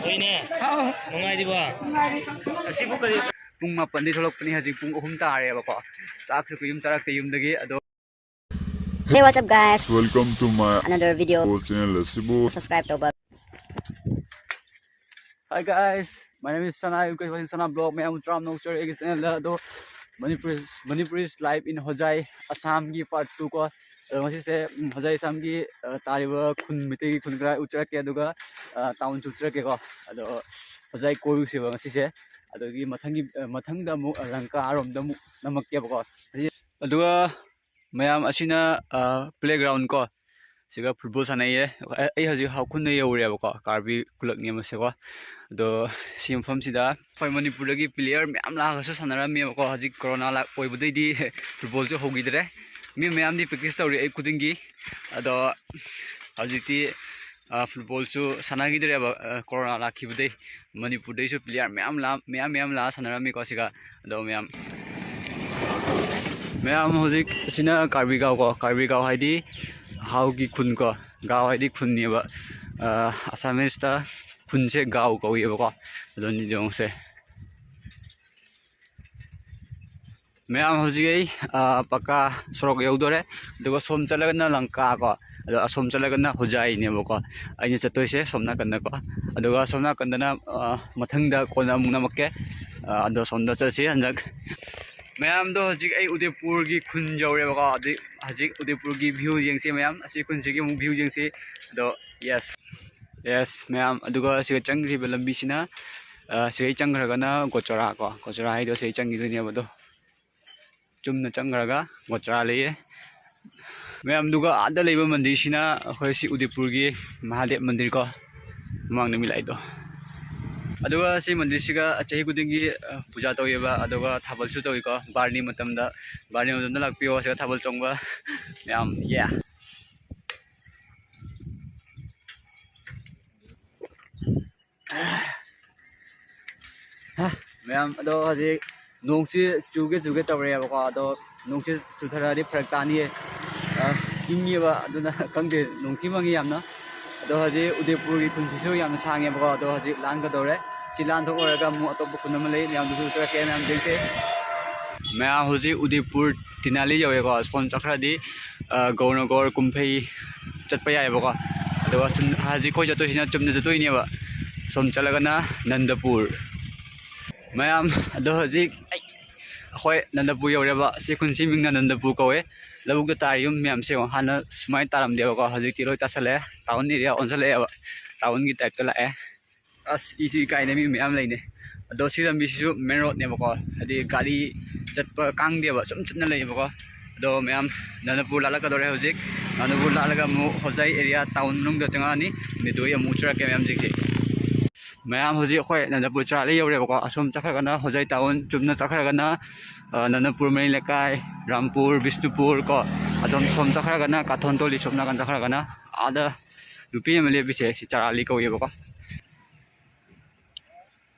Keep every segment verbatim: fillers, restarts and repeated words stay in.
ꯍꯣꯏꯅꯦ꯫ ꯅꯨꯡꯉꯥꯏꯔꯤꯕꯣ? ꯑꯁꯤꯕꯨ ꯀꯔꯤ? ꯄꯨꯡ ꯃꯥꯄꯟꯗꯤ ꯊꯣꯛꯂꯛꯄꯅꯤ, ꯍꯧꯖꯤꯛ ꯄꯨꯡ ꯑꯍꯨꯝ ꯇꯥꯔꯦꯕꯀꯣ꯫ ꯆꯥꯛꯁꯨ ꯌꯨꯝ ꯆꯥꯔꯛꯇꯦ ꯌꯨꯝꯗꯒꯤ꯫ ꯑꯗꯣ Hey, what's up, guys? Welcome to my another video. Channel ꯑꯁꯤꯕꯨ subscribe ꯇꯧꯕ꯫ Hi guys, my name is Sana. You guys watching Sana Vlog. ꯃꯌꯥꯝ ꯇꯔꯥꯝꯅ ꯑꯣꯛꯆꯔꯤ ꯑꯩꯒꯤ ꯆꯦꯅꯦꯜꯗ꯫ ꯑꯗꯣ ꯃꯅꯤꯄꯨꯔ, Manipuri's life in ꯍꯣꯖꯥꯏ, ꯑꯁꯥꯝꯒꯤ ꯄꯥꯔꯠ ꯇꯨ ꯀꯣ꯫ ꯑꯗꯣ ꯉꯁꯤꯁꯦ, ꯎꯝ, ꯍꯣꯖꯥꯏ ꯑꯁꯥꯝꯒꯤ, ꯑ, ꯇꯥꯔꯤꯕ ꯈꯨꯟ, ꯃꯩꯇꯩꯒꯤ ꯈꯨꯟ ꯈꯔ ꯎꯠꯆꯔꯛꯀꯦ, ꯑꯗꯨꯒ, ꯑ, ꯇꯥꯎꯟꯁꯨ ꯎꯠꯆꯔꯛꯀꯦꯀꯣ꯫ ꯑꯗꯣ ꯍꯣꯖꯥꯏ ꯀꯣꯏꯔꯨꯁꯦꯕ ꯉꯁꯤꯁꯦ꯫ ꯑꯗꯨꯒꯤ ꯃꯊꯪꯒꯤ, ꯑ, ꯃꯊꯪꯗ ꯑꯃꯨꯛ ꯂꯪꯀꯥꯔꯣꯝꯗ ꯑꯃꯨꯛ ꯅꯝꯃꯛꯀꯦꯕꯀꯣ꯫ ꯑꯗꯨꯒ ꯃꯌꯥꯝ ꯑꯁꯤꯅ, ꯑ, playground ꯀꯣ꯫ ꯁꯤꯒ football ꯁꯥꯟꯅꯩꯌꯦ꯫ ꯑ-, ꯑꯩ ꯍꯧꯖꯤꯛ ꯍꯥꯎꯈꯨꯟꯗ ꯌꯧꯔꯦꯕꯀꯣ, ꯀꯥꯔꯕꯤ ꯈꯨꯂꯛꯅꯦ ꯃꯁꯦꯀꯣ꯫ ꯑꯗꯣ ꯁꯤ ꯃꯐꯝꯁꯤꯗ ꯑꯩꯈꯣꯏ ꯃꯅꯤꯄꯨꯔꯗꯒꯤ player ꯃꯌꯥꯝ ꯂꯥꯛꯑꯒꯁꯨ ꯁꯥꯟꯅꯔꯝꯃꯦꯕꯀꯣ꯫ ꯍꯧꯖꯤꯛ ꯀꯣꯔꯣꯅꯥ ꯂꯥꯛ-, ꯑꯣꯏꯕꯗꯩꯗꯤ footballꯁꯨ ꯍꯧꯈꯤꯗ꯭ꯔꯦ꯫ ꯃꯤ ꯃꯌꯥꯝꯗꯤ practice ꯇꯧꯔꯤ ꯑꯌꯨꯛ ꯈꯨꯗꯤꯡꯒꯤ꯫ ꯑꯗꯣ ꯍꯧꯖꯤꯛꯇꯤ, ꯑ, footballꯁꯨ ꯁꯥꯟꯅꯈꯤꯗ꯭ꯔꯦꯕ, ꯑ, ꯀꯣꯔꯣꯅꯥ ꯂꯥꯛꯈꯤꯕꯗꯩ꯫ ꯃꯅꯤꯄꯨꯔꯗꯩꯁꯨ player ꯃꯌꯥꯝ ꯂꯥ-, ꯃꯌꯥꯝ, ꯃꯌꯥꯝ ꯂꯥꯛꯑ ꯁꯥꯟꯅꯔꯝꯃꯤꯀꯣ ꯁꯤꯒ꯫ ꯑꯗꯣ ꯃꯌꯥꯝ, ꯃꯌꯥꯝ ꯍꯧꯖꯤꯛ ꯑꯁꯤꯅ ꯀꯥꯔꯕꯤ ꯒꯥꯎ ꯀꯣ, ꯀꯥꯔꯕꯤ ꯒꯥꯎ ꯍꯥꯏꯗꯤ ꯍꯥꯎꯒꯤ ꯈꯨꯟ ꯀꯣ, ꯒꯥꯎ ꯍꯥꯏꯗꯤ ꯈꯨꯟꯅꯦꯕ꯫ ꯑ, Assamese ꯇ ꯈꯨꯟꯁꯦ ꯒꯥꯎ ꯀꯧꯏꯕꯀꯣ꯫ ꯑꯗꯨꯅꯤ ꯌꯦꯡꯉꯨꯁꯦ꯫ ꯃꯌꯥꯝ ꯍꯧꯖꯤꯛ ꯑꯩ, ꯑ, ꯄꯀꯥ ꯁꯣꯔꯣꯛ ꯌꯧꯗꯣꯔꯦ꯫ ꯑꯗꯨꯒ ꯁꯣꯝ ꯆꯠꯂꯒꯅ ꯂꯪꯀꯥ ꯀꯣ, ꯑꯗꯣ ꯑꯁꯣꯝ ꯆꯠꯂꯒꯅ ꯍꯣꯖꯥꯏꯅꯦꯕꯀꯣ ꯑꯩꯅ ꯆꯠꯇꯣꯏꯁꯦ, ꯁꯣꯝ ꯅꯥꯀꯟꯗꯀꯣ꯫ ꯑꯗꯨꯒ ꯁꯣꯝ ꯅꯥꯀꯟꯗꯅ, ꯑ, ꯃꯊꯪꯗ ꯀꯣꯟꯅ ꯑꯃꯨꯛ ꯅꯝꯃꯛꯀꯦ꯫ ꯑ, ꯑꯗꯣ ꯁꯣꯝꯗ ꯆꯠꯁꯤ ꯍꯟꯗꯛ꯫ ꯃꯌꯥꯝꯗꯣ ꯍꯧꯖꯤꯛ ꯑꯩ ꯎꯗꯦꯄꯨꯔꯒꯤ ꯈꯨꯟ ꯌꯧꯔꯦꯕꯀꯣ꯫ ꯍꯧꯖꯤꯛ, ꯍꯧꯖꯤꯛ ꯎꯗꯦꯄꯨꯔꯒꯤ view ꯌꯦꯡꯁꯤ ꯃꯌꯥꯝ, ꯑꯁꯤ ꯈꯨꯟꯁꯤꯒꯤ ꯑꯃꯨꯛ view ꯌꯦꯡꯁꯤ꯫ ꯑꯗꯣ yes, yes ꯃꯌꯥꯝ꯫ ꯑꯗꯨꯒ ꯁꯤꯒ ꯆꯪꯈ꯭ꯔꯤꯕ ꯂꯝꯕꯤꯁꯤꯅ, ꯑ, ꯁꯤꯒꯩ ꯆꯪꯈ꯭ꯔꯒꯅ ꯒꯣꯆꯣꯔꯥ ꯀꯣ, ꯒꯣꯆꯣꯔꯥ ꯍꯥꯏꯗꯣ ꯁꯤꯒꯩ ꯆꯪꯈꯤꯗꯣꯏꯅꯦꯕ꯫ ꯑꯗꯣ ꯆꯨꯝꯅ ꯆꯪꯈ꯭ꯔꯒ ꯒꯣꯆꯣꯔꯥ ꯂꯩꯌꯦ꯫ ꯃꯌꯥꯝꯗꯨꯒ ꯑꯥꯗ ꯂꯩꯕ ꯃꯟꯗꯤꯔꯁꯤꯅ ꯑꯩꯈꯣꯏ ꯁꯤ ꯎꯗꯦꯄꯨꯔꯒꯤ ꯃꯍꯥꯗꯦꯕ ꯃꯟꯗꯤꯔ ꯀꯣ, ꯃꯃꯥꯡꯗ ꯃꯤ ꯂꯥꯛꯏꯗꯣ꯫ ꯑꯗꯨꯒ ꯁꯤ ꯃꯟꯗꯤꯔꯁꯤꯒ ꯆꯍꯤ ꯈꯨꯗꯤꯡꯒꯤ, ꯑ, ꯄꯨꯖꯥ ꯇꯧꯋꯦꯕ, ꯑꯗꯨꯒ ꯊꯥꯕꯜꯁꯨ ꯇꯧꯏꯀꯣ꯫ ꯕꯥꯔꯅꯤ ꯃꯇꯝꯗ, ꯕꯥꯔꯅꯤ ꯃꯇꯝꯗ ꯂꯥꯛꯄꯤꯌꯣ, ꯁꯤꯗ ꯊꯥꯕꯜ ꯆꯣꯡꯕ ꯃꯌꯥꯝ꯫ Yeah꯫ ꯍꯥ, ꯃꯌꯥꯝ, ꯑꯗꯣ ꯍꯧꯖꯤꯛ ꯅꯣꯡꯁꯤ ꯆꯨꯒꯦ ꯆꯨꯒꯦ ꯇꯧꯔꯛꯑꯦꯕꯀꯣ꯫ ꯑꯗꯣ ꯅꯣꯡꯁꯤ ꯆꯨꯊꯔꯛꯑꯗꯤ ꯐꯔꯛ ꯇꯥꯅꯤꯌꯦ꯫ ꯑ, ꯏꯪꯉꯦꯕ, ꯑꯗꯨꯅ ꯈꯪꯗꯦ, ꯅꯣꯡꯊꯤ ꯃꯪꯉꯤ ꯌꯥꯝꯅ꯫ ꯑꯗꯣ ꯍꯧꯖꯤꯛ ꯎꯗꯦꯄꯨꯔꯒꯤ ꯈꯨꯟꯁꯤꯁꯨ ꯌꯥꯝꯅ ꯁꯥꯡꯉꯦꯕꯀꯣ꯫ ꯑꯗꯣ ꯍꯧꯖꯤꯛ ꯂꯥꯟꯒꯗꯧꯔꯦ꯫ ꯁꯤ ꯂꯥꯟꯊꯣꯛ ꯂꯣꯏꯔꯒ ꯑꯃꯨꯛ ꯑꯇꯣꯞꯄ ꯈꯨꯟ ꯑꯃ ꯂꯩ, ꯃꯌꯥꯝꯗꯨꯁꯨ ꯆꯠꯂꯛꯀꯦ, ꯃꯌꯥꯝ ꯌꯦꯡꯁꯦ꯫ ꯃꯌꯥꯝ ꯍꯧꯖꯤꯛ ꯎꯗꯦꯄꯨꯔ ꯇꯤꯅꯥꯂꯤ ꯌꯧꯔꯦꯀꯣ꯫ ꯑꯁꯣꯝ ꯆꯠꯈ꯭ꯔꯗꯤ, ꯑ, ꯒꯧꯔꯅꯒꯔ ꯀꯨꯝꯐꯩ ꯆꯠꯄ ꯌꯥꯏꯑꯕꯀꯣ꯫ ꯑꯗꯨꯒ ꯁꯨꯝ ꯍꯧꯖꯤꯛ ꯑꯩꯈꯣꯏ ꯆꯠꯇꯣꯏꯁꯤꯅ ꯆꯨꯝꯅ ꯆꯠꯇꯣꯏꯅꯦꯕ꯫ ꯁꯣꯝ ꯆꯠꯂꯒꯅ ꯅꯟꯗꯄꯨꯔ꯫ ꯃꯌꯥꯝ, ꯑꯗꯣ ꯍꯧꯖꯤꯛ ꯑꯩ, ꯑꯩꯈꯣꯏ ꯅꯟꯗꯄꯨꯔ ꯌꯧꯔꯦꯕ꯫ ꯁꯤ ꯈꯨꯟꯁꯤ ꯃꯤꯡꯅ ꯅꯟꯗꯄꯨꯔ ꯀꯧꯋꯦ꯫ ꯂꯧꯕꯨꯛꯇ ꯇꯥꯔꯤ ꯌꯨꯝ ꯃꯌꯥꯝꯁꯦ ꯌꯦꯡꯉꯣ, ꯍꯥꯟꯅ ꯁꯨꯃꯥꯏꯅ ꯇꯥꯔꯝꯗꯦꯕꯀꯣ, ꯍꯧꯖꯤꯛꯇꯤ ꯂꯣꯏ ꯇꯥꯁꯜꯂꯦ, ꯇꯥꯎꯟ ꯑꯦꯔꯤꯌꯥ ꯑꯣꯟꯁꯜꯂꯛꯑꯦꯕ, ꯇꯥꯎꯟꯒꯤ ꯇꯥꯏꯞꯇ ꯂꯥꯛꯑꯦ꯫ ꯑꯁ, ꯏꯁꯨ ꯏꯀꯥꯏꯅꯦ, ꯃꯤ ꯃꯌꯥꯝ ꯂꯩꯅꯦ꯫ ꯑꯗꯣ ꯁꯤ ꯂꯝꯕꯤꯁꯤꯁꯨ ꯃꯦꯟ ꯔꯣꯗꯅꯦꯕꯀꯣ, ꯍꯥꯏꯗꯤ ꯒꯥꯔꯤ ꯆꯠꯄ ꯀꯥꯡꯗꯦꯕ, ꯁꯨꯝ ꯆꯠꯅ ꯂꯩꯌꯦꯕꯀꯣ꯫ ꯑꯗꯣ ꯃꯌꯥꯝ, ꯅꯟꯗꯄꯨꯔ ꯂꯥꯜꯂꯛꯀꯗꯧꯔꯦ ꯍꯧꯖꯤꯛ꯫ ꯅꯟꯗꯄꯨꯔ ꯂꯥꯜꯂꯒ ꯑꯃꯨꯛ ꯍꯣꯖꯥꯏ ꯑꯦꯔꯤꯌꯥ ꯇꯥꯎꯟ ꯃꯅꯨꯡꯗ ꯆꯪꯉꯛꯑꯅꯤ꯫ ꯃꯤꯗꯨ ꯑꯩ ꯑꯃꯨꯛ ꯎꯠꯆꯔꯛꯀꯦ ꯃꯌꯥꯝꯁꯤꯡꯁꯦ꯫ ꯃꯌꯥꯝ, ꯍꯧꯖꯤꯛ ꯑꯩꯈꯣꯏ ꯅꯟꯗꯄꯨꯔ ꯆꯔꯥꯂꯤ ꯌꯧꯔꯦꯕꯀꯣ꯫ ꯑꯁꯣꯝ ꯆꯠꯈ꯭ꯔꯒꯅ ꯍꯣꯖꯥꯏ ꯇꯥꯎꯟ, ꯆꯨꯝꯅ ꯆꯠꯈ꯭ꯔꯒꯅ, ꯑ, ꯅꯟꯗꯄꯨꯔ ꯃꯔꯤ ꯂꯩꯀꯥꯏ, ꯔꯥꯝꯄꯨꯔ, ꯕꯤꯁꯅꯨꯄꯨꯔ ꯀꯣ꯫ ꯑꯗꯣꯝ ꯁꯣꯝ ꯆꯠꯈ꯭ꯔꯒꯅ ꯀꯥꯊꯣꯟ ꯇꯣꯂꯤ, ꯁꯣꯝ ꯅꯥꯀꯟ ꯆꯠꯈ꯭ꯔꯒꯅ ꯑꯥꯗ ꯅꯨꯄꯤ ꯑꯃ ꯂꯦꯞꯄꯤꯁꯦ, ꯁꯤ ꯆꯔꯥꯂꯤ ꯀꯧꯋꯦꯕꯀꯣ꯫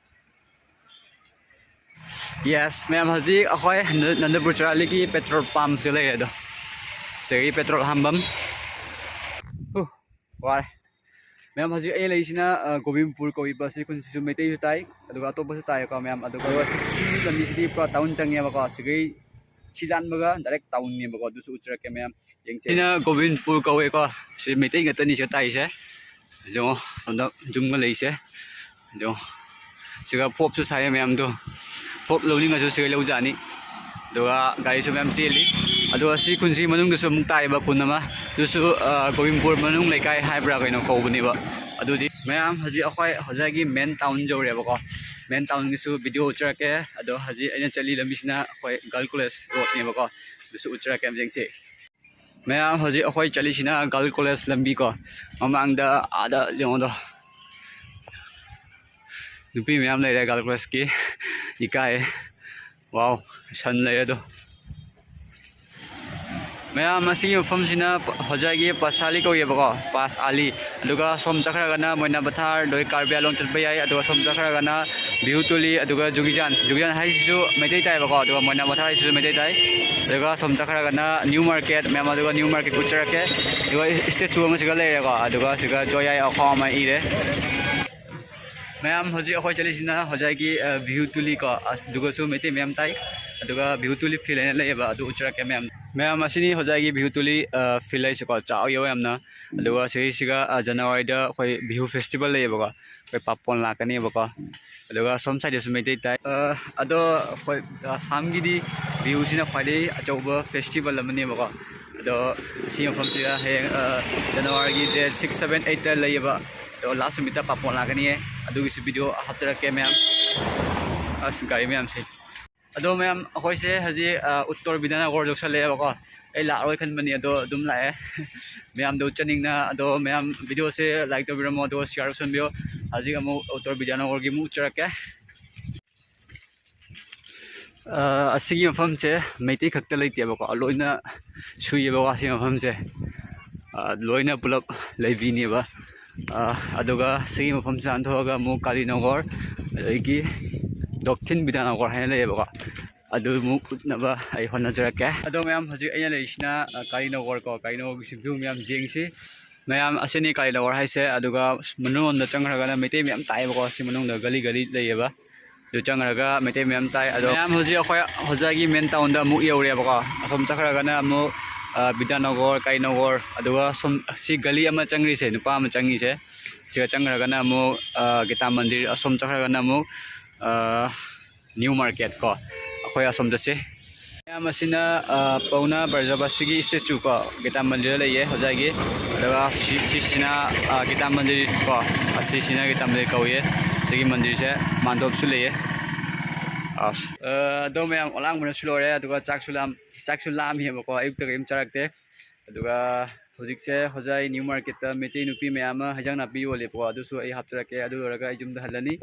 ꯌꯦꯁ, ꯃꯌꯥꯝ, ꯍꯧꯖꯤꯛ ꯑꯩꯈꯣꯏ ꯅ-, ꯅꯟꯗꯄꯨꯔ ꯆꯔꯥꯂꯤꯒꯤ ꯄꯦꯇ꯭ꯔꯣꯜ ꯄꯝꯁꯦ ꯂꯩꯔꯦ ꯑꯗꯣ꯫ ꯁꯤꯒꯤ ꯄꯦꯇ꯭ꯔꯣꯜ ꯍꯥꯟꯐꯝ꯫ ꯍꯨ, ꯋꯥꯔꯦ꯫ ꯃꯌꯥꯝ, ꯍꯧꯖꯤꯛ ꯑꯩ ꯂꯩꯔꯤꯁꯤꯅ, ꯑ, ꯒꯣꯕꯤꯟꯄꯨꯔ ꯀꯧꯔꯤꯕ ꯁꯤ ꯈꯨꯟꯁꯤꯁꯨ ꯃꯩꯇꯩꯁꯨ ꯇꯥꯏ, ꯑꯗꯨꯒ ꯑꯇꯣꯞꯄꯁꯨ ꯇꯥꯏꯀꯣ ꯃꯌꯥꯝ꯫ ꯑꯗꯨꯒ ꯁꯤ ꯂꯝꯕꯤꯁꯤꯗꯤ ꯄꯨꯔꯥ ꯇꯥꯎꯟ ꯆꯪꯉꯦꯕꯀꯣ꯫ ꯁꯤꯒꯩ ꯁꯤ ꯂꯥꯟꯕꯒ ꯗꯥꯏꯔꯦꯛ ꯇꯥꯎꯟꯅꯦꯕꯀꯣ꯫ ꯑꯗꯨꯁꯨ ꯎꯠꯆꯔꯛꯀꯦ ꯃꯌꯥꯝ, ꯌꯦꯡꯁꯦ꯫ ꯁꯤꯅ ꯒꯣꯕꯤꯟꯄꯨꯔ ꯀꯧꯋꯦꯀꯣ꯫ ꯁꯤ ꯃꯩꯇꯩ ꯉꯥꯛꯇꯅꯤ ꯁꯤꯗ ꯇꯥꯛꯏꯁꯦ꯫ ꯌꯦꯡꯉꯣ, ꯁꯣꯝꯗ ꯌꯨꯝꯒ ꯂꯩꯁꯦ꯫ ꯑꯗꯣ ꯁꯤꯒ ꯐꯣꯞꯁꯨ ꯁꯥꯏꯌꯦ ꯃꯌꯥꯝꯗꯣ꯫ ꯐꯣꯞ ꯂꯧꯅꯤꯡꯉꯁꯨ ꯁꯤꯒ ꯂꯧꯖꯥꯅꯤ꯫ ꯑꯗꯨꯒ ꯒꯥꯔꯤꯁꯨ ꯃꯌꯥꯝ ꯆꯦꯜꯂꯤ꯫ ꯑꯗꯨꯒ ꯁꯤ ꯈꯨꯟꯁꯤ ꯃꯅꯨꯡꯗꯁꯨ ꯑꯃꯨꯛ ꯇꯥꯏꯕ ꯈꯨꯟ ꯑꯃ꯫ ꯑꯗꯨꯁꯨ, ꯑ, ꯒꯣꯕꯤꯟꯄꯨꯔ ꯃꯅꯨꯡ ꯂꯩꯀꯥꯏ ꯍꯥꯏꯕ꯭ꯔꯥ ꯀꯩꯅꯣ ꯀꯧꯕꯅꯦꯕ꯫ ꯑꯗꯨꯗꯤ ꯃꯌꯥꯝ, ꯍꯧꯖꯤꯛ ꯑꯩꯈꯣꯏ ꯍꯣꯖꯥꯏꯒꯤ ꯃꯦꯟ ꯇꯥꯎꯟ ꯌꯧꯔꯦꯕꯀꯣ꯫ ꯃꯦꯟ ꯇꯥꯎꯟꯒꯤꯁꯨ ꯚꯤꯗꯤꯑꯣ ꯎꯠꯆꯔꯛꯀꯦ꯫ ꯑꯗꯣ ꯍꯧꯖꯤꯛ ꯑꯩꯅ ꯆꯠꯂꯤ ꯂꯝꯕꯤꯁꯤꯅ ꯑꯩꯈꯣꯏ ꯒꯥꯔꯜ ꯀꯣꯂꯦꯖ ꯔꯣꯗꯅꯦꯕꯀꯣ꯫ ꯑꯗꯨꯁꯨ ꯎꯠꯆꯔꯛꯀꯦ ꯌꯦꯡꯁꯦ꯫ ꯃꯌꯥꯝ, ꯍꯧꯖꯤꯛ ꯑꯩꯈꯣꯏ ꯆꯠꯂꯤꯁꯤꯅ ꯒꯥꯔꯜ ꯀꯣꯂꯦꯖ ꯂꯝꯕꯤ ꯀꯣ꯫ ꯃꯃꯥꯡꯗ ꯑꯥꯗ ꯌꯦꯡꯉꯣꯗꯣ, ꯅꯨꯄꯤ ꯃꯌꯥꯝ ꯂꯩꯔꯦ ꯒꯥꯔꯜ ꯀꯣꯂꯦꯖꯀꯤ꯫ ꯏꯀꯥꯏ꯫ ꯋꯥꯎ, ꯁꯟ ꯂꯩꯔꯦ ꯑꯗꯣ꯫ ꯃꯌꯥꯝ, ꯑꯁꯤꯒꯤ ꯃꯐꯝꯁꯤꯅ ꯍꯣꯖꯥꯏꯒꯤ ꯄꯥꯁ ꯑꯥꯂꯤ ꯀꯧꯌꯦꯕꯀꯣ, ꯄꯥꯁ ꯑꯥꯂꯤ꯫ ꯑꯗꯨꯒ ꯁꯣꯝ ꯆꯠꯈ꯭ꯔꯒꯅ ꯃꯣꯏꯅꯥ ꯄꯊꯥꯔ, ꯑꯗꯨꯒ ꯀꯥꯔꯕꯤ ꯑꯥꯂꯣꯡ ꯆꯠꯄ ꯌꯥꯏ꯫ ꯑꯗꯨꯒ ꯁꯣꯝ ꯆꯠꯈ꯭ꯔꯒꯅ ꯕꯤꯍꯨ ꯇꯨꯂꯤ, ꯑꯗꯨꯒ ꯖꯨꯒꯤꯖꯥꯟ, ꯖꯨꯒꯤꯖꯥꯟ ꯍꯥꯏꯁꯤꯁꯨ ꯃꯩꯇꯩ ꯇꯥꯏꯕꯀꯣ, ꯑꯗꯨꯒ ꯃꯣꯏꯅꯥ ꯄꯊꯥꯔ ꯍꯥꯏꯁꯤꯁꯨ ꯃꯩꯇꯩ ꯇꯥꯏ꯫ ꯑꯗꯨꯒ ꯁꯣꯝ ꯆꯠꯈ꯭ꯔꯒꯅ ꯅ꯭ꯌꯨ ꯃꯥꯔꯀꯦꯠ, ꯃꯌꯥꯝ, ꯑꯗꯨꯒ ꯅ꯭ꯌꯨ ꯃꯥꯔꯀꯦꯠ ꯎꯠꯆꯔꯛꯀꯦ꯫ ꯑꯗꯨꯒ ꯏꯁꯇꯦꯆꯨ ꯑꯃꯁꯤꯒ ꯂꯩꯔꯦꯀꯣ, ꯑꯗꯨꯒ ꯁꯤꯒ ꯖꯣꯌꯥꯏ ꯑꯈꯥꯎ ꯑꯃ ꯏꯔꯦ꯫ ꯃꯌꯥꯝ, ꯍꯧꯖꯤꯛ ꯑꯩꯈꯣꯏ ꯆꯠꯂꯤꯁꯤꯅ ꯍꯣꯖꯥꯏꯒꯤ, ꯑ, ꯕꯤꯍꯨ ꯇꯨꯂꯤ ꯀꯣ, ꯑꯗꯨꯒꯁꯨ ꯃꯩꯇꯩ ꯃꯌꯥꯝ ꯇꯥꯏ꯫ ꯑꯗꯨꯒ ꯕꯤꯍꯨ ꯇꯨꯂꯤ ꯐꯤꯜ ꯍꯥꯏꯅ ꯂꯩꯌꯦꯕ, ꯑꯗꯨ ꯎꯠꯆꯔꯛꯀꯦ ꯃꯌꯥꯝ꯫ ꯃꯌꯥꯝ, ꯑꯁꯤꯅꯤ ꯍꯣꯖꯥꯏꯒꯤ ꯕꯤꯍꯨ ꯇꯨꯂꯤ, ꯑ, ꯐꯤꯜ ꯍꯥꯏꯁꯦꯀꯣ, ꯆꯥꯎꯋꯦꯕ ꯌꯥꯝꯅ꯫ ꯑꯗꯨꯒ ꯁꯤꯁꯤꯒ, ꯑ, ꯖꯅꯋꯥꯔꯤꯗ ꯑꯩꯈꯣꯏ ꯕꯤꯍꯨ ꯐꯦꯁꯇꯤꯚꯦꯜ ꯂꯩꯌꯦꯕꯀꯣ, ꯑꯩꯈꯣꯏ ꯄꯥꯄꯣꯟ ꯂꯥꯛꯀꯅꯦꯕꯀꯣ꯫ ꯑꯗꯨꯒ ꯁꯣꯝ ꯁꯥꯏꯗꯁꯨ ꯃꯩꯇꯩ ꯇꯥꯏ꯫ ꯑ, ꯑꯗꯣ ꯑꯩꯈꯣꯏ ꯑꯁꯥꯝꯒꯤꯗꯤ ꯕꯤꯍꯨꯁꯤꯅ ꯈ꯭ꯋꯥꯏꯗꯒꯤ ꯑꯆꯧꯕ ꯐꯦꯁꯇꯤꯚꯦꯜ ꯑꯃꯅꯦꯕꯀꯣ꯫ ꯑꯗꯣ ꯁꯤ ꯃꯐꯝꯁꯤꯗ ꯍꯌꯦꯡ, ꯑ, ꯖꯅꯋꯥꯔꯤꯒꯤ ꯗꯦꯠ ꯁꯤꯛꯁ, ꯁꯕꯦꯟ, ꯑꯩꯠꯇ ꯂꯩꯌꯦꯕ꯫ ꯑꯗꯣ ꯂꯥꯁ ꯅꯨꯃꯤꯠꯇ ꯄꯥꯄꯣꯟ ꯂꯥꯛꯀꯅꯤꯌꯦ, ꯑꯗꯨꯒꯤꯁꯨ ꯚꯤꯗꯤꯑꯣ ꯍꯥꯞꯆꯔꯛꯀꯦ ꯃꯌꯥꯝ꯫ ꯑꯁ, ꯒꯥꯔꯤ ꯃꯌꯥꯝꯁꯦ꯫ ꯑꯗꯣ ꯃꯌꯥꯝ, ꯑꯩꯈꯣꯏꯁꯦ ꯍꯧꯖꯤꯛ, ꯑ, ꯎꯠꯇꯔ ꯕꯤꯗ꯭ꯌꯥꯅꯒꯔ ꯌꯧꯁꯜꯂꯛꯑꯦꯕꯀꯣ꯫ ꯑꯩ ꯂꯥꯛꯑꯔꯣꯏ ꯈꯟꯕꯅꯤ, ꯑꯗꯣ ꯑꯗꯨꯝ ꯂꯥꯛꯑꯦ꯫ ꯃꯌꯥꯝꯗ ꯎꯠꯆꯅꯤꯡꯅ꯫ ꯑꯗꯣ ꯃꯌꯥꯝ, ꯚꯤꯗꯤꯑꯣꯁꯦ ꯂꯥꯏꯛ ꯇꯧꯕꯤꯔꯝꯃꯣ, ꯑꯗꯨꯒ ꯁꯤꯌꯥꯔ ꯇꯧꯁꯟꯕꯤꯌꯣ꯫ ꯍꯧꯖꯤꯛ ꯑꯃꯨꯛ ꯎꯠꯇꯔ ꯕꯤꯗ꯭ꯌꯥꯅꯒꯔꯒꯤ ꯑꯃꯨꯛ ꯎꯠꯆꯔꯛꯀꯦ꯫ ꯑ, ꯑꯁꯤꯒꯤ ꯃꯐꯝꯁꯦ ꯃꯩꯇꯩ ꯈꯛꯇ ꯂꯩꯇꯦꯕꯀꯣ, ꯂꯣꯏꯅ ꯁꯨꯏꯌꯦꯕꯀꯣ ꯑꯁꯤ ꯃꯐꯝꯁꯦ꯫ ꯑ, ꯂꯣꯏꯅ ꯄꯨꯂꯞ ꯂꯩꯕꯤꯅꯦꯕ꯫ ꯑ, ꯑꯗꯨꯒ ꯁꯤꯒꯤ ꯃꯐꯝꯁꯦ ꯂꯥꯟꯊꯣꯛꯑꯒ ꯑꯃꯨꯛ ꯀꯥꯂꯤꯅꯒꯔ, ꯑꯗꯒꯤ ꯗꯛꯈꯤꯟ ꯕꯤꯗ꯭ꯌꯥꯅꯒꯔ ꯍꯥꯏꯅ ꯂꯩꯌꯦꯕꯀꯣ, ꯑꯗꯨ ꯑꯃꯨꯛ ꯎꯠꯅꯕ ꯑꯩ ꯍꯣꯠꯅꯖꯔꯛꯀꯦ꯫ ꯑꯗꯣ ꯃꯌꯥꯝ, ꯍꯧꯖꯤꯛ ꯑꯩꯅ ꯂꯩꯔꯤꯁꯤꯅ, ꯑ, ꯀꯥꯂꯤꯅꯒꯔ ꯀꯣ, ꯀꯥꯂꯤꯅꯒꯔꯒꯤꯁꯨ ꯚ꯭ꯌꯨ ꯃꯌꯥꯝ ꯌꯦꯡꯁꯤ꯫ ꯃꯌꯥꯝ, ꯑꯁꯤꯅꯤ ꯀꯥꯂꯤꯅꯒꯔ ꯍꯥꯏꯁꯦ꯫ ꯑꯗꯨꯒ ꯃꯅꯨꯡꯂꯣꯝꯗ ꯆꯪꯈ꯭ꯔꯒꯅ ꯃꯩꯇꯩ ꯃꯌꯥꯝ ꯇꯥꯏꯌꯦꯕꯀꯣ, ꯁꯤ ꯃꯅꯨꯡꯗ ꯒꯂꯤ ꯒꯂꯤ ꯂꯩꯌꯦꯕ꯫ ꯑꯗꯨ ꯆꯪꯈ꯭ꯔꯒ ꯃꯩꯇꯩ ꯃꯌꯥꯝ ꯇꯥꯏ꯫ ꯑꯗꯣ ꯃꯌꯥꯝ, ꯍꯧꯖꯤꯛ ꯑꯩꯈꯣꯏ ꯍꯣꯖꯥꯏꯒꯤ ꯃꯦꯟ ꯇꯥꯎꯟꯗ ꯑꯃꯨꯛ ꯌꯧꯔꯦꯕꯀꯣ꯫ ꯑꯁꯣꯝ ꯆꯠꯈ꯭ꯔꯒꯅ ꯑꯃꯨꯛ, ꯑ, ꯕꯤꯗ꯭ꯌꯥꯅꯒꯔ, ꯀꯥꯂꯤꯅꯒꯔ, ꯑꯗꯨꯒ ꯁꯣꯝ ꯁꯤ ꯒꯂꯤ ꯑꯃ ꯆꯪꯈ꯭ꯔꯤꯁꯦ, ꯅꯨꯄꯥ ꯑꯃ ꯆꯪꯉꯤꯁꯦ, ꯁꯤꯒ ꯆꯪꯈ꯭ꯔꯒꯅ ꯑꯃꯨꯛ, ꯑ, ꯒꯤꯇꯥ ꯃꯟꯗꯤꯔ, ꯑꯁꯣꯝ ꯆꯠꯈ꯭ꯔꯒꯅ ꯑꯃꯨꯛ, ꯑ, ꯅ꯭ꯌꯨ ꯃꯥꯔꯀꯦꯠ ꯀꯣ, ꯑꯩꯈꯣꯏ ꯑꯁꯣꯝꯗꯁꯦ꯫ ꯃꯌꯥꯝ, ꯑꯁꯤꯅ, ꯑ, ꯄꯥꯎꯅꯥ ꯕ꯭ꯔꯖꯕꯥꯁꯤꯒꯤ ꯏꯁꯇꯦꯆꯨ ꯀꯣ, ꯒꯤꯇꯥ ꯃꯟꯗꯤꯔꯗ ꯂꯩꯌꯦ ꯍꯣꯖꯥꯏꯒꯤ꯫ ꯑꯗꯨꯒ ꯁꯤ-, ꯁꯤꯁꯤꯅ, ꯑ, ꯒꯤꯇꯥ ꯃꯟꯗꯤꯔ ꯀꯣ, ꯑꯁꯤꯁꯤꯅ ꯒꯤꯇꯥ ꯃꯟꯗꯤꯔ ꯀꯧꯏ꯫ ꯁꯤꯒꯤ ꯃꯟꯗꯤꯔꯁꯦ ꯃꯥꯟꯗꯣꯞꯁꯨ ꯂꯩꯌꯦ꯫ ꯑꯁ, ꯑ, ꯑꯗꯣ ꯃꯌꯥꯝ, ꯑꯂꯥꯡꯕꯅꯁꯨ ꯂꯣꯏꯔꯦ꯫ ꯑꯗꯨꯒ ꯆꯥꯛꯁꯨ ꯂꯥꯝ-, ꯆꯥꯛꯁꯨ ꯂꯥꯝꯃꯦꯕꯀꯣ, ꯑꯌꯨꯛꯇ ꯀꯔꯤꯝ ꯆꯥꯔꯛꯇꯦ꯫ ꯑꯗꯨꯒ ꯍꯧꯖꯤꯛꯁꯦ ꯍꯣꯖꯥꯏ ꯅ꯭ꯌꯨ ꯃꯥꯔꯀꯦꯠꯇ ꯃꯩꯇꯩ ꯅꯨꯄꯤ ꯃꯌꯥꯝ ꯑꯃ ꯍꯩꯖꯥꯡ ꯅꯥꯄꯤ ꯌꯣꯜꯂꯦꯕꯀꯣ, ꯑꯗꯨꯁꯨ ꯑꯩ ꯍꯥꯞꯆꯔꯛꯀꯦ꯫ ꯑꯗꯨ ꯂꯣꯏꯔꯒ ꯑꯩ ꯌꯨꯝꯗ ꯍꯜꯂꯅꯤ,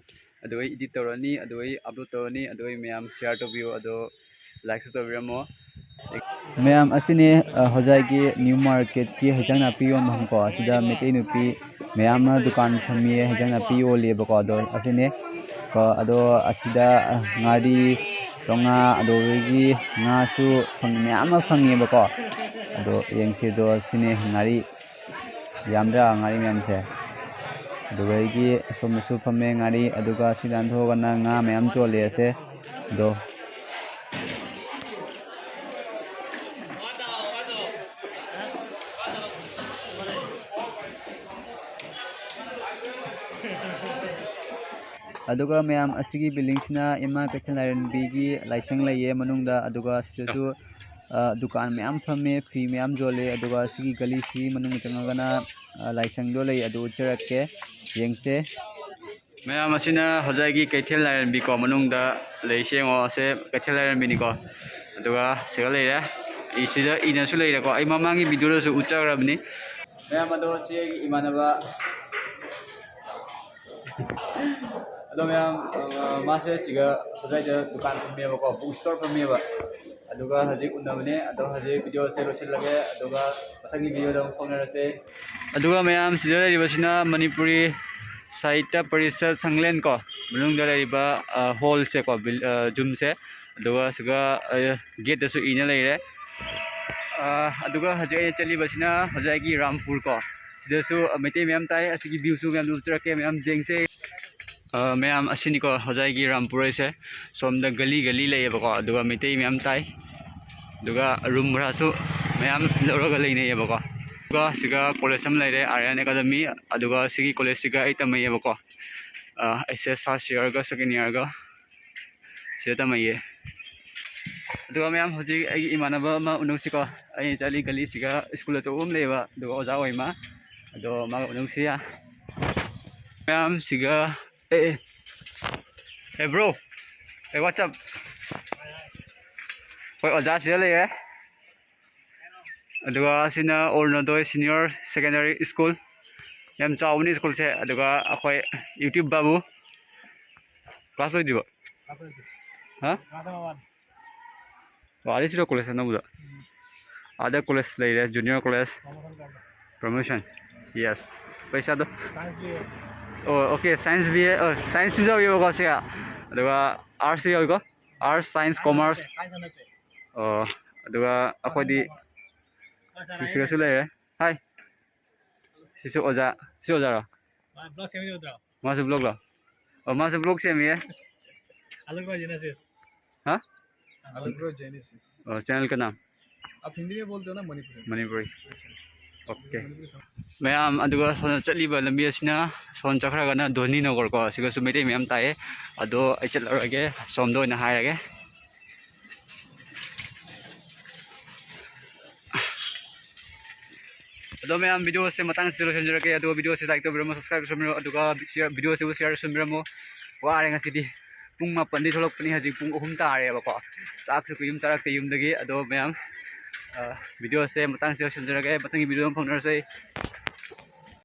ꯑꯗꯨꯒ ꯑꯩ ꯏꯗꯤꯠ ꯇꯧꯔꯅꯤ, ꯑꯗꯨꯒ ꯑꯩ ꯑꯞꯂꯣꯗ ꯇꯧꯔꯅꯤ, ꯑꯗꯨꯒ ꯑꯩ ꯃꯌꯥꯝ ꯁꯤꯌꯥꯔ ꯇꯧꯕꯤꯌꯣ, ꯑꯗꯣ ꯂꯥꯏꯛꯁꯨ ꯇꯧꯕꯤꯔꯝꯃꯣ꯫ ꯃꯌꯥꯝ ꯑꯁꯤꯅꯤ, ꯑ, ꯍꯣꯖꯥꯏꯒꯤ ꯅ꯭ꯌꯨ ꯃꯥꯔꯀꯦꯠꯀꯤ ꯍꯩꯖꯥꯡ ꯅꯥꯄꯤ ꯌꯣꯟꯐꯝ ꯀꯣ꯫ ꯑꯁꯤꯗ ꯃꯩꯇꯩ ꯅꯨꯄꯤ ꯃꯌꯥꯝ ꯑꯃ ꯗꯨꯀꯥꯟ ꯐꯝꯃꯤ, ꯍꯩꯖꯥꯡ ꯅꯥꯄꯤ ꯌꯣꯜꯂꯤꯕꯀꯣ꯫ ꯑꯗꯣ ꯑꯁꯤꯅꯤ ꯀꯣ꯫ ꯑꯗꯣ ꯑꯁꯤꯗ, ꯑ, ꯉꯥꯔꯤ, ꯆꯥꯝꯃꯉꯥ, ꯑꯗꯨꯗꯒꯤ ꯉꯥꯁꯨ ꯐꯪ-, ꯃꯌꯥꯝ ꯑꯃ ꯐꯪꯉꯦꯕꯀꯣ꯫ ꯑꯗꯣ ꯌꯦꯡꯁꯤ꯫ ꯑꯗꯣ ꯁꯤꯅꯤ ꯉꯥꯔꯤ꯫ ꯌꯥꯝꯗ꯭ꯔꯥ ꯉꯥꯔꯤ ꯃꯌꯥꯝꯁꯦ? ꯑꯗꯨꯗꯒꯤ ꯑꯁꯣꯝꯗꯁꯨ ꯐꯝꯃꯦ ꯉꯥꯔꯤ, ꯑꯗꯨꯒ ꯁꯤ ꯂꯥꯟꯊꯣꯛꯑꯒꯅ ꯉꯥ ꯃꯌꯥꯝ ꯆꯣꯜꯂꯦ ꯑꯁꯦ꯫ ꯑꯗꯣ ꯑꯗꯨꯒ ꯃꯌꯥꯝ, ꯑꯁꯤꯒꯤ ꯕꯤꯜꯗꯤꯡꯁꯤꯅ ꯏꯃꯥ ꯀꯩꯊꯦꯜ ꯂꯥꯏꯔꯦꯝꯕꯤꯒꯤ ꯂꯥꯏꯁꯪ ꯂꯩꯌꯦ ꯃꯅꯨꯡꯗ, ꯑꯗꯨꯒ ꯁꯤꯗꯁꯨ, ꯑ, ꯗꯨꯀꯥꯟ ꯃꯌꯥꯝ ꯐꯝꯃꯦ, ꯐꯤ ꯃꯌꯥꯝ ꯌꯣꯜꯂꯦ꯫ ꯑꯗꯨꯒ ꯁꯤꯒꯤ ꯒꯂꯤꯁꯤ ꯃꯅꯨꯡ ꯆꯪꯉꯒꯅ, ꯑ, ꯂꯥꯏꯁꯪꯗꯣ ꯂꯩ, ꯑꯗꯨ ꯎꯠꯆꯔꯛꯀꯦ, ꯌꯦꯡꯁꯦ꯫ ꯃꯌꯥꯝ, ꯑꯁꯤꯅ ꯍꯧꯖꯤꯛꯀꯤ ꯀꯩꯊꯦꯜ ꯂꯥꯏꯔꯦꯝꯕꯤꯀꯣ, ꯃꯅꯨꯡꯗ ꯂꯩꯁꯦ ꯌꯦꯡꯉꯣ, ꯑꯁꯦ ꯀꯩꯊꯦꯜ ꯂꯥꯏꯔꯦꯝꯕꯤꯅꯤꯀꯣ꯫ ꯑꯗꯨꯒ ꯁꯤꯒ ꯂꯩꯔꯦ, ꯏꯁꯤꯗ ꯏꯅꯁꯨ ꯂꯩꯔꯦꯀꯣ꯫ ꯑꯩ ꯃꯃꯥꯡꯒꯤ ꯚꯤꯗꯤꯑꯣꯗꯁꯨ ꯎꯠꯆꯈ꯭ꯔꯕꯅꯤ꯫ ꯃꯌꯥꯝ, ꯑꯗꯣ ꯁꯤ ꯑꯩꯒꯤ ꯏꯃꯥꯟꯅꯕ꯫ ꯑꯗꯣ ꯃꯌꯥꯝ, ꯑ, ꯃꯥꯁꯦ ꯁꯤꯒ ꯍꯧꯖꯤꯛ ꯗꯨꯀꯥꯟ ꯐꯝꯃꯦꯕꯀꯣ, book store ꯐꯝꯃꯦꯕ꯫ ꯑꯗꯨꯒ ꯍꯧꯖꯤꯛ ꯎꯅꯕꯅꯦ꯫ ꯑꯗꯣ ꯍꯧꯖꯤꯛ ꯚꯤꯗꯤꯑꯣꯁꯦ ꯂꯣꯏꯁꯤꯜꯂꯒꯦ, ꯑꯗꯨꯒ ꯃꯊꯪꯒꯤ ꯚꯤꯗꯤꯑꯣꯗ ꯑꯃꯨꯛ ꯐꯥꯎꯅꯔꯁꯦ꯫ ꯑꯗꯨꯒ ꯃꯌꯥꯝ, ꯁꯤꯗ ꯂꯩꯔꯤꯕꯁꯤꯅ ꯃꯅꯤꯄꯨꯔꯤ ꯁꯥꯍꯤꯇ꯭ꯌ ꯄꯔꯤꯁꯠ ꯁꯪꯂꯦꯟ ꯀꯣ, ꯃꯅꯨꯡꯗ ꯂꯩꯔꯤꯕ, ꯑ, ꯍꯣꯜꯁꯦ ꯀꯣ, ꯕꯤꯜ-, ꯑ, ꯖꯨꯝꯁꯦ꯫ ꯑꯗꯨꯒ ꯁꯤꯒ, ꯑ, ꯒꯦꯠꯇꯁꯨ ꯏꯅ ꯂꯩꯔꯦ꯫ ꯑ, ꯑꯗꯨꯒ ꯍꯧꯖꯤꯛ ꯑꯩꯅ ꯆꯠꯂꯤꯕꯁꯤꯅ ꯍꯧꯖꯤꯛ ꯑꯩꯒꯤ ꯔꯥꯝꯄꯨꯔ ꯀꯣ, ꯁꯤꯗꯁꯨ ꯃꯩꯇꯩ ꯃꯌꯥꯝ ꯇꯥꯏ꯫ ꯑꯁꯤꯒꯤ ꯚ꯭ꯌꯨꯁꯨ ꯃꯌꯥꯝ ꯎꯠꯆꯔꯛꯀꯦ, ꯃꯌꯥꯝ ꯌꯦꯡꯁꯦ꯫ ꯑ, ꯃꯌꯥꯝ, ꯑꯁꯤꯅꯤꯀꯣ ꯍꯧꯖꯤꯛ ꯑꯩꯒꯤ ꯔꯥꯝꯄꯨꯔ ꯍꯥꯏꯁꯦ꯫ ꯁꯣꯝꯗ ꯒꯂꯤ ꯒꯂꯤ ꯂꯩꯌꯦꯕꯀꯣ, ꯑꯗꯨꯒ ꯃꯩꯇꯩ ꯃꯌꯥꯝ ꯇꯥꯏ꯫ ꯑꯗꯨꯒ ꯔꯨꯝ ꯚꯔꯥꯁꯨ ꯃꯌꯥꯝ ꯂꯧꯔꯒ ꯂꯩꯅꯩꯌꯦꯕꯀꯣ꯫ ꯑꯗꯨꯒ ꯁꯤꯒ ꯀꯣꯂꯦꯖ ꯑꯃ ꯂꯩꯔꯦ, ꯑꯥꯔꯌꯟ ꯑꯦꯀꯥꯗꯃꯤ꯫ ꯑꯗꯨꯒ ꯁꯤꯒꯤ ꯀꯣꯂꯦꯖꯁꯤꯒ ꯑꯩ ꯇꯝꯃꯛꯑꯦꯕꯀꯣ꯫ ꯑ, ꯑꯩꯆ ꯑꯦꯁ ꯐꯥꯔꯁ ꯏꯌꯔꯒ ꯁꯦꯀꯦꯟ ꯏꯌꯔꯒ ꯁꯤꯗ ꯇꯝꯃꯛꯑꯦ꯫ ꯑꯗꯨꯒ ꯃꯌꯥꯝ, ꯍꯧꯖꯤꯛ ꯑꯩꯒꯤ ꯏꯃꯥꯟꯅꯕ ꯑꯃ ꯎꯅꯧꯁꯤꯀꯣ꯫ ꯑꯩꯅ ꯆꯠꯂꯤ ꯒꯂꯤꯁꯤꯒ ꯁ꯭ꯀꯨꯜ ꯑꯆꯧꯕ ꯑꯃ ꯂꯩꯌꯦꯕ, ꯑꯗꯨꯒ ꯑꯣꯖꯥ ꯑꯣꯏ ꯃꯥ꯫ ꯑꯗꯣ ꯃꯥꯒ ꯎꯅꯧꯁꯤ꯫ ꯃꯌꯥꯝꯁꯤꯒ, ꯑꯦ, ꯑꯦ, hey bro, hey, what's up? ꯍꯣꯏ, ꯑꯣꯖꯥ ꯁꯤꯗ ꯂꯩꯔꯦ꯫ ꯑꯗꯨꯒ ꯁꯤꯅ ꯑꯔꯨꯅꯣꯗꯣꯏ ꯁꯤꯅꯤꯌꯔ ꯁꯦꯀꯦꯟꯗꯔꯤ ꯁ꯭ꯀꯨꯜ꯫ ꯌꯥꯝ ꯆꯥꯎꯕꯅꯤ ꯁ꯭ꯀꯨꯜꯁꯦ꯫ ꯑꯗꯨꯒ ꯑꯩꯈꯣꯏ ꯌꯨꯇ꯭ꯌꯨꯕ ꯕꯥꯕꯨ꯫ ꯀ꯭ꯂꯥꯁ ꯂꯣꯏꯗ꯭ꯔꯤꯕꯣ? ꯍꯥ? ꯑꯣ, ꯑꯥꯗꯩ ꯁꯤꯗ ꯀꯣꯂꯦꯖ ꯑꯅꯧꯕꯗ? ꯑꯥꯗ ꯀꯣꯂꯦꯖ ꯂꯩꯔꯦ, ꯖꯨꯅꯤꯌꯔ ꯀꯣꯂꯦꯖ꯫ ꯄ꯭ꯔꯣꯃꯣꯁꯟ꯫ ꯌꯦꯁ꯫ ꯄꯩꯁꯥꯗꯣ? Science B A. ꯑꯣ, ꯑꯣꯀꯦ, ꯁꯥꯏꯟꯁ ꯕꯤ ꯑꯦ꯫ ꯑꯣ, ꯁꯥꯏꯟꯁꯁꯨ ꯌꯥꯎꯋꯦꯕꯀꯣ ꯁꯤꯒ, ꯑꯗꯨꯒ ꯑꯥꯔꯠꯁꯁꯨ ꯌꯥꯎꯋꯤꯀꯣ꯫ Arts, science, commerce. ꯁꯥꯏꯟꯁ ꯅꯠꯇꯦ꯫ ꯑꯣ, ꯑꯗꯨꯒ ꯑꯩꯈꯣꯏꯗꯤ ꯁꯤꯒꯁꯨ ꯂꯩꯔꯦ꯫ ꯍꯥꯏ꯫ ꯁꯤꯁꯨ ꯑꯣꯖꯥ꯫ ꯁꯤ ꯑꯣꯖꯥꯔꯣ? ꯃꯥ ꯕ꯭ꯂꯣꯛ ꯁꯦꯝꯕ ꯎꯗ꯭ꯔꯣ? ꯃꯥꯁꯨ ꯕ꯭ꯂꯣꯛꯂꯣ? ꯑꯣ, ꯃꯥꯁꯨ ꯕ꯭ꯂꯣꯛ ꯁꯦꯝꯃꯤꯌꯦ꯫ ꯑꯂꯨꯒ ꯖꯦꯅꯦꯁꯤꯁ꯫ ꯍꯥ? ꯑꯂꯨꯒ ꯖꯦꯅꯦꯁꯤꯁ꯫ ꯑꯣ, ꯆꯦꯅꯦꯜ ꯀ ꯅꯥꯝ? ꯑꯞ ꯍꯤꯟꯗꯤ ꯃꯦ ꯕꯣꯜ ꯗꯣ ꯅꯥ ꯃꯅꯤꯄꯨꯔꯤ? ꯃꯅꯤꯄꯨꯔꯤ꯫ ꯑꯣꯀꯦ꯫ ꯃꯌꯥꯝ, ꯑꯗꯨꯒ ꯁꯣꯝꯗ ꯆꯠꯂꯤꯕ ꯂꯝꯕꯤ ꯑꯁꯤꯅ ꯁꯣꯝ ꯆꯠꯈ꯭ꯔꯒꯅ ꯙꯣꯅꯤ ꯅꯒꯔ ꯀꯣ, ꯁꯤꯒꯁꯨ ꯃꯩꯇꯩ ꯃꯌꯥꯝ ꯇꯥꯏꯌꯦ꯫ ꯑꯗꯣ ꯑꯩ ꯆꯠꯂꯔꯣꯏꯒꯦ, ꯁꯣꯝꯗ ꯑꯣꯏꯅ ꯍꯥꯏꯔꯒꯦ꯫ ꯑꯗꯣ ꯃꯌꯥꯝ, ꯚꯤꯗꯤꯑꯣꯁꯦ ꯃꯇꯥꯡꯁꯤꯗ ꯂꯣꯏꯁꯤꯟꯖꯔꯒꯦ꯫ ꯑꯗꯨꯒ ꯚꯤꯗꯤꯑꯣꯁꯦ ꯂꯥꯏꯛ ꯇꯧꯕꯤꯔꯝꯃꯣ, ꯁꯕꯁꯀ꯭ꯔꯥꯏꯕ ꯇꯧꯁꯟꯕꯤꯔꯝꯃꯣ, ꯑꯗꯨꯒ ꯚꯤꯗꯤꯑꯣꯁꯤꯕꯨ ꯁꯤꯌꯥꯔ ꯇꯧꯁꯟꯕꯤꯔꯝꯃꯣ꯫ ꯋꯥꯔꯦ ꯉꯁꯤꯗꯤ, ꯄꯨꯡ ꯃꯥꯄꯟꯗꯒꯤ ꯊꯣꯛꯂꯛꯄꯅꯤ, ꯍꯧꯖꯤꯛ ꯄꯨꯡ ꯑꯍꯨꯝ ꯇꯥꯔꯦꯕꯀꯣ꯫ ꯆꯥꯛꯁꯨ ꯌꯨꯝ ꯆꯥꯔꯛꯇꯦ ꯌꯨꯝꯗꯒꯤ꯫ ꯑꯗꯣ ꯃꯌꯥꯝ, ꯑ, ꯚꯤꯗꯤꯑꯣꯁꯦ ꯃꯇꯥꯡꯁꯤꯗ ꯂꯣꯏꯁꯤꯟꯖꯔꯒꯦ꯫ ꯃꯊꯪꯒꯤ ꯚꯤꯗꯤꯑꯣ ꯑꯃ ꯐꯪꯅꯔꯁꯦ꯫